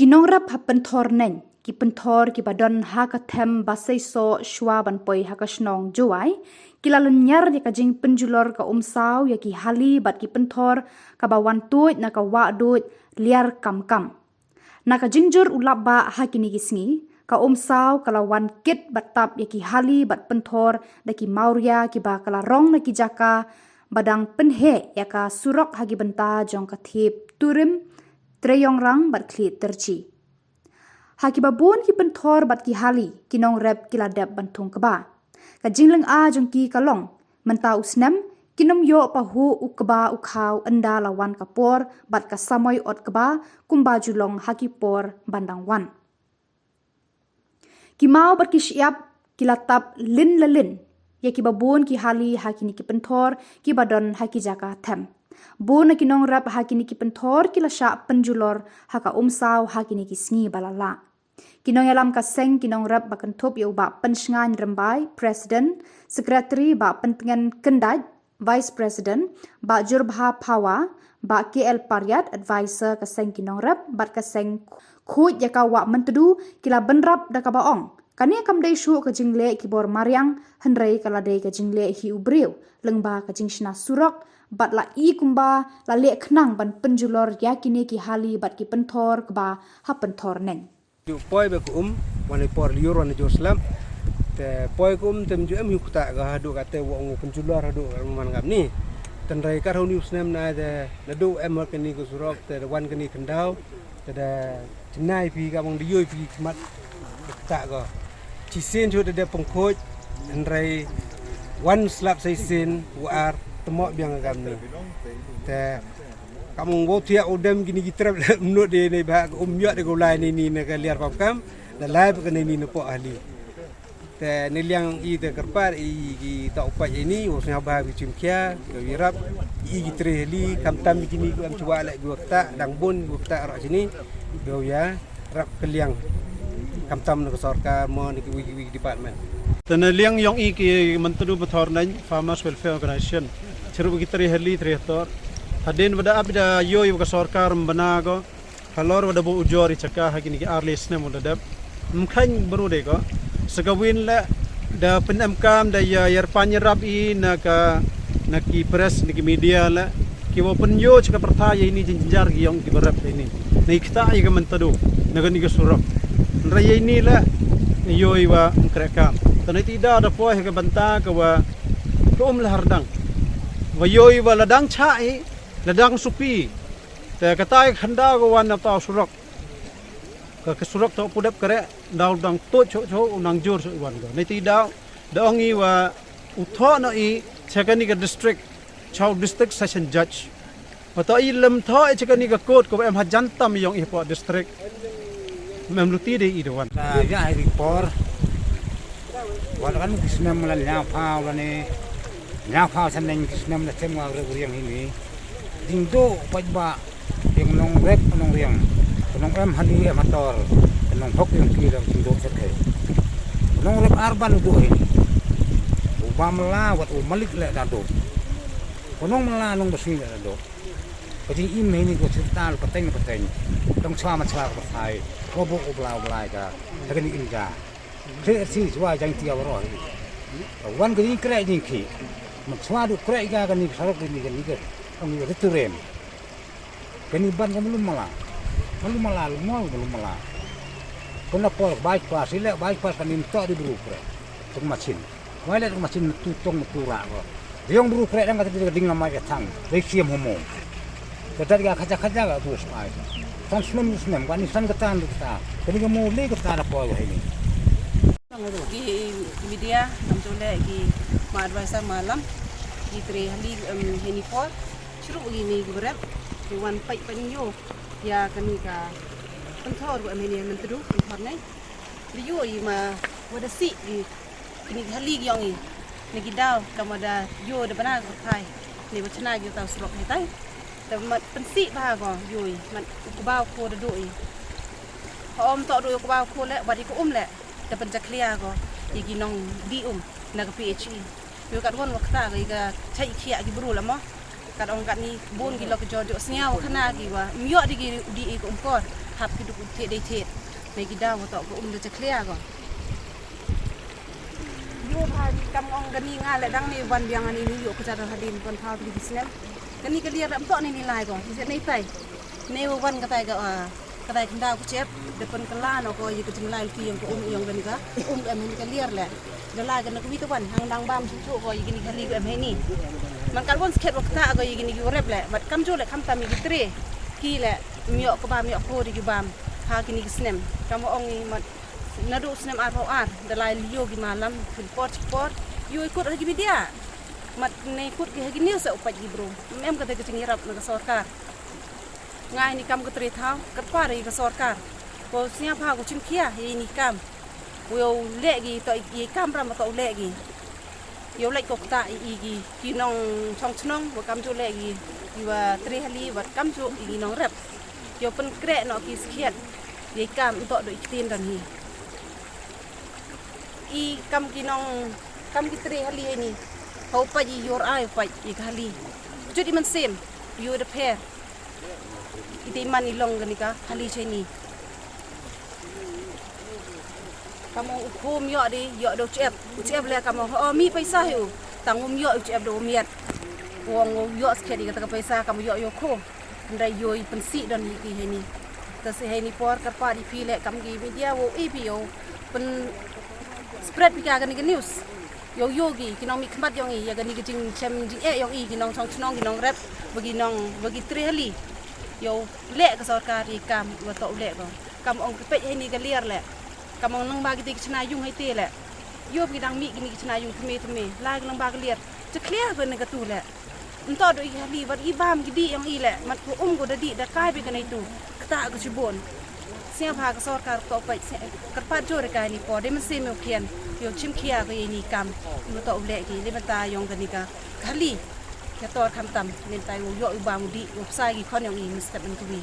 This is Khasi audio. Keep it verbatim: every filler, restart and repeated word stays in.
Nongrep ha Pynthorneng, ki pynthor kiba don ha ka them ba seisoh shuwa ban poi ha ka shnong Jowai, ki la lynñiar ïa ka jingpynjulor ka umsaw ïa ki hali bad ki pynthor kaba wan tuid na ka wah duid Liar Kamkam. Na ka jingjur u lap bah ha kine ki sngi, ka umsaw ka la wan kit bad tap ïa ki hali bad pynthor da ki mawria kiba ka la rong na ki jaka ba dang pynheh ïa ka surok ha ki bynta jong ka thiep Turim, Treyongrang bad Khlieh Tyrchi. Ha kiba bun ki pynthor bad ki hali, ki nongrep ki la dep ban thung kba. Ka jinglynga jong ki ka long, mynta u snem, kin ym ïoh pahuh u kba u khaw ynda la wan ka por bad ka samoi ot kba kumba ju long ha ki por ban dang wan. Ki maw bad ki shyiap ki la tap lin la lin ïa kiba bun ki hali ha kine ki pynthor kiba don ha ki jaka them. Bun na ki nongrep ha kine ki pynthor ki la shah pynjulor ha ka umsaw ha kine ki sngi ba la lah. Ki nongïalam ka seng ki nongrep ba kynthup ïa u Bah Pynshngain Rymbai, President, Secretary Bah Pyntngen Kyndait, Vice President, Bah Jurbha Phawa, Bah K L Pariat, Advisor ka seng ki nongrep bad ka seng khuid ïa ka Wah Myntdu, ki la bynrap da kaba ong, kane kam dei shuh ka jingleh ki bor mariang, hynrei ka la dei ka jingleh hi u briew lyngba ka jingshna surok bad la i kumba la leh khnang ban pynjulor ïa kine ki hali bad ki pynthor kba ha Pynthorneng. Ju poi ba ka um, wan i por lyiur wan i jur slap. Te poi ka um te ym ju em hi u ktah ka haduh kate wa ong u pynjulor haduh ka man kam ni. Tynrai ka rau ni u snem na te naduh em ha kani ka surok te da wan kani khyndaw. Te da chnai phi ka bang da yoi phi khmat ka ktah ka. Chi sien chu te da pengkhuid, hynrai wan slap sa sien wa ar, te mo biang ka kam ni. Te Kam ong wow thiah u dem kini ki trep le mnud de ne ba ka um ïoh de ko lai ne ni ne ka Liar Kamkam, da lai ba ka ne ni ne poh hali. Te ne liang i te kyrpad i ki ta u pait i ni, wow sngewbha ki chim khia, ka wi rap, i ki tre hali, kam tam kini ko em chwa le ki wa ktah, dang bun ki wa ktah roh chini, ko ya, rap ka liang. Kam tam na ka sorkar mo na ki wi ki wi department. Te ne liang yong i ki Myntdu Pynthorneng Farmers Welfare Organization. Chirup ki tre hali tre tor. Hadien wada ap da yoi wa ka sorkar mbana ko. Halor wada bu ujor i chaka ha kini ki arli snem wada dep. Mkhain bru de ko. Sa ka win le da pynemkam da ya yarpan yarap i na ka na ki press na ki media le. Ki wa pynyo chaka pyrthai ya ini jinjar ki yong ki barap ini. Na i kta i ka Myntdu na kani ka surok. Nra ya ini le yoi wa mkrekam. Tana ti da da poi ha ka banta ka wa ka um la hardang. Wa yoi wa ladang cha i, ladang supi. Te kata i khanda ka wan na tau surok. Ka, ka surok tau pudep kare, dau dang tot cho cho, u nang jur cho wan ka. Nai ti dau, da ong i wa u tho no i, chakani ka district, chau district session judge. Wa tho i lem tho i chakani ka court ka wa em hajan tam yong i po district. Mem luti de i de wan. Na ya hi por. Wa kan ki snem la nya pha la ne. Nya pha san neng ki snem la chem wa re uriang ini. Ding do paj ba. Ïa u nongrep u nongriang, u nong em hali em hator, u nonghok ïa ki da u jingdok shet hei. U nongrep arban u duk hei. U ba mala wat u malik leh da duk. U nong mala nong basngi leh da duk. Ka jingim hei ni ko sirtal pateng pateng. Tong chwa ma chwa ka pathai. Ko buk u bla u blai ka. Ka ni im ja. Kre si chwa jang tia waro hei. Wan ka jingkre jingki. Ma chwa du kre ka ka ni sarok ni ka ni ka. Ka ni ka turem. Kani ban ka malum mala. Malum mala, lumol malum mala. Kona por bypass, ile bypass kani mtok di bru kre. Tuk machin. Wai le tuk machin tu tong tu ra ko. Diong bru kre dang kata di ding lama ya tang. Dei siam homo. Kata di ka kaja kaja ka tu spai. Tan snem snem, kani san kata ndu kata. Kani ka mo le kata da por ini. Ki media, nam jole ki ma advisor malam. Ki tre hali, em, heni por. Chru ïa ini ki brep, ki wan pait pait ïo ïa kani ka pynthor wa em hini Myntdu pynthor nei. Ïo i ma wada si i kini ki hali ki yong i. Ni ki daw kam wada ïo da bana ka thai. Ni wa chna ki tau surok ni tai. Da mat pynsi ba ko ïo i mat u kbaw ko da do i. Ka om to do u kbaw ko le, wadi ko um le. Da pynjakhlia ko i ki nong di um na ka P H E. Ïo kat won wa kata ka i ka chai khia ki bru la mo. Kat ong kat ni bun ki lok jor jok sngiaw khana ki wa. Ym ïoh di ki di i ka um kor. Hap ki duk thied dei thied. Nei ki daw wa toh ka um da jakhlia ko. Ïoh bha ni kam ong kani nga leh dang ni wan biang ani ni ïoh ka jadon hadien pon thaw ki snem. Kani ka liar da ym toh ni ni lai ko. Ni se nei tai. Nei wa wan katai ka, ah, katai khyndaw ka chep. Da pynkylla noh ko ïa ka jinglai lti ïong ka um ïong kani ka. Um ka em hani ka liar leh. Da lai ka na ka wi ka wan hang dang bam shu shu ko ïa kini ka hali ka em hani. Man ka wan skhet wa kata ko ïa kini ki rep leh. Bad kam ju leh khamtam ïa ki tre. Ki leh ym ïoh ka bam ïoh ko ri ki bam. Ha kini ki snem. Kam ong i mat. Naduh snem arphew ar, da lai lio ki malam, phin por chi por, ïoh i kut ha ki media. Mat ne kut ki ha ki news sa u pait ki bru. Em em kata ka jingïarap na ka sorkar. Ngai ni kam ka tre thaw, kyrpad ïa ka sorkar. Ko sngap ha ko chim khia, ïa ni kam. Ko ïoh leh ki, to ïa kam ram to leh ki. Ïoh leh ko kata ïa ki, ki nong chong chnong, wa kam ju leh ki, ki wa tre hali, wa kam ju ïa ki nong rep. Ïoh pynkhreh noh ki skhiat, ïa kam to do i ktien don hi. I kam ki nong, kam ki tre hali ni. Hau pait i yor ai pait i ka hali. Jut i man sem, ïoh da pher. I te man i long kani ka hali cheni. Kam u khum ïoh di, ïoh da u chep. U chep le kam u, oh, mi paisa hi u. Tang um ïoh u chep da u miat. Wong u ïoh skhet i kata ka paisa kam u ïoh ïoh khum. Ndai ïoh i pynsih don hi ki heni. Ta si heni por kyrpad i phi le kam ki media wo i phi ïoh pyn spread phi ka kani ka news. Ïoh ïoh ki, ki nong mih khmat ïong i, ïa kani ka jingchem jingeh ïong i, ki nong chong chnong, ki nong rep, wa ki nong, wa ki tre hali. Ïoh leh ka sorkar i kam, wa toh leh ko. Kam ong ka peit heni ka liar leh. Kam ong nang ba ki te ki chna yung hai te leh. Ïoh ki dang mih kini ki chna yung thymme thymme. La ki nang ba ka liar. Jakhlia ko ne ka tu leh. Nto do i hali wat i bam ki dih ïong i leh, mat ko um ko da dih da kai bi ka nei tu. Kata ka chibun. Sia bha ka sorkar to pait sia kyrpad jur ka ni por. Dei man sia meo khian. Ïoh chim khia ko i ni kam. Ïoh to u leh ki. Dei man ta ïong ka ni ka. Ka hali. Ka tor kham tam. Nen ta ïoh ïoh i bam u dih. Ïoh psa ki khon ïong i ni step man tu bi.